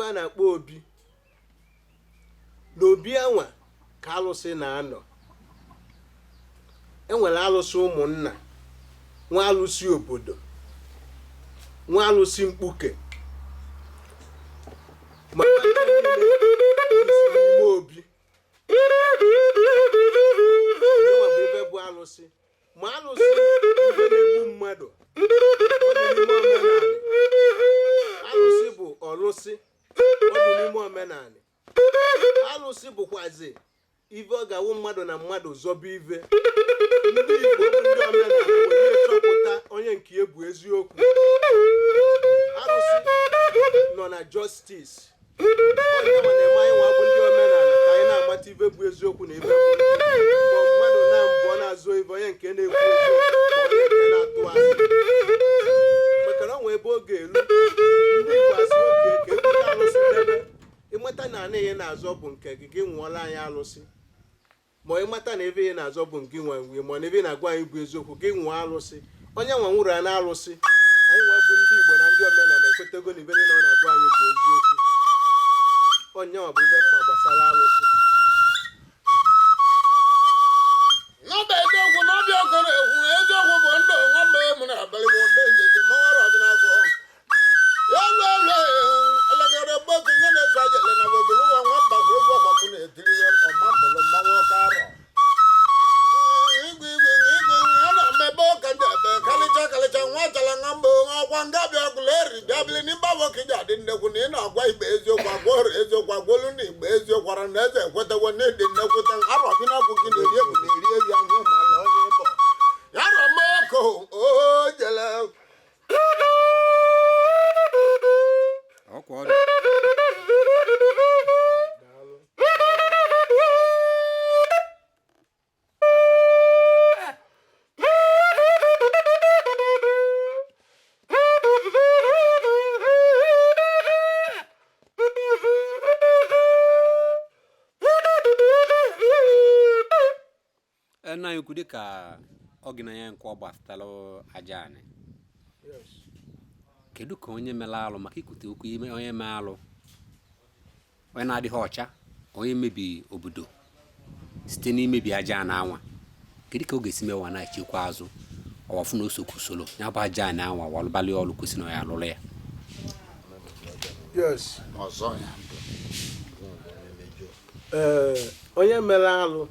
a na-akpọ obi. Na obi anwa ka alụsị na-anọ. Enwere alụsị ụmụnna, nwe alụsị obodo, nwe alụsị mkpuke, ma n'ime obi nwa bụ ife bụ alụsị. Ma alụsị ife na-egbu mmadụ, ọ dị n'ime omenala. Alụsị bụ ọlụsị, ọ dị n'ime omenala. Alụsị bụkwazi ife ọ ga-awụ mmadụ na mmadụ zọba ife, ndị Igbo bụ ndị omenala wee chọpụta onye nke ya bụ eziokwu. Alụsị nọ na justice. Onye nwa na-eme anyị nwa bụ ndị omenala ka anyị na-amata ife bụ eziokwu na ife bụ ma mmadụ na mbụ na-azụ ife, onye nke na-ekwu eziokwu ma onye nke na-atụ asị. Maka na ọ nwee ebe oge elu, ndị Igbo asị oke ka ebute alụsị debe. Ịmata na anị ị na-azọ bụ nke gị, gị nwụọla anyị alụsị. Ma ịmata na ebe ị na-azọ bụ nke nwa nwe, ma na ebe ị na-agwa anyị bụ eziokwu, gị nwụọ alụsị. Onye nwa nwụrụ ya na alụsị, anyị nwa bụ ndị Igbo na ndị omenala ekwetego na ibe niile ọ na-agwa anyị bụ eziokwu. Onye nwa bụ ibe mma gbasara alụsị. N'ọba eziokwu n'ọbịa okoro ekwu eziokwu bụ ndụ. Nwa mgbe m na-abalị bụ ụdị njiji mawara ọdịnagụ ya elu elu elekere gbọtụ nye na-eso ajele na bobulu ụwa nwa mbakwa egwu ọkwa mụ na-etiri ya ọma mbụlụ mmanwụ ọka arọ igwe igwe igwe a na-emebe ụka ndị ebe kalịcha kalịcha nwa chala nwa mbụ ọkwa nga bịa gwụla eri bịa bili n'ịgba nwoke ji adị nnekwu na ị na-agwa igbe eziokwu, agwa ọrụ eziokwu, agwa olu na igbe eziokwu ara na eze ekwetawo na ịdị nnekwute arọbinagwụ gị na-eri egwu na-eri ewi anyị mala onye ịbọ ya rọmọkụ o jele. Ọkwa ọrụ. Daalụ. Nna anyị ukwu, dịka ọ gị na ya nke ọ gbasatara aja anị, kedu ka onye mere alụ, maka ikwute okwu ime onye mee alụ, onye na-adịghị ọcha, onye mebi obodo site n'imebi aja anị anwa, kedu ka ọ ga-esi mewa na-echekwa azụ ọwafụ na osokwu usoro ya bụ aja anị anwa walụbalị ọlụ kwesịrị na ya alụrụ ya? Yes. Ọzọ ya. Ee, onye mere alụ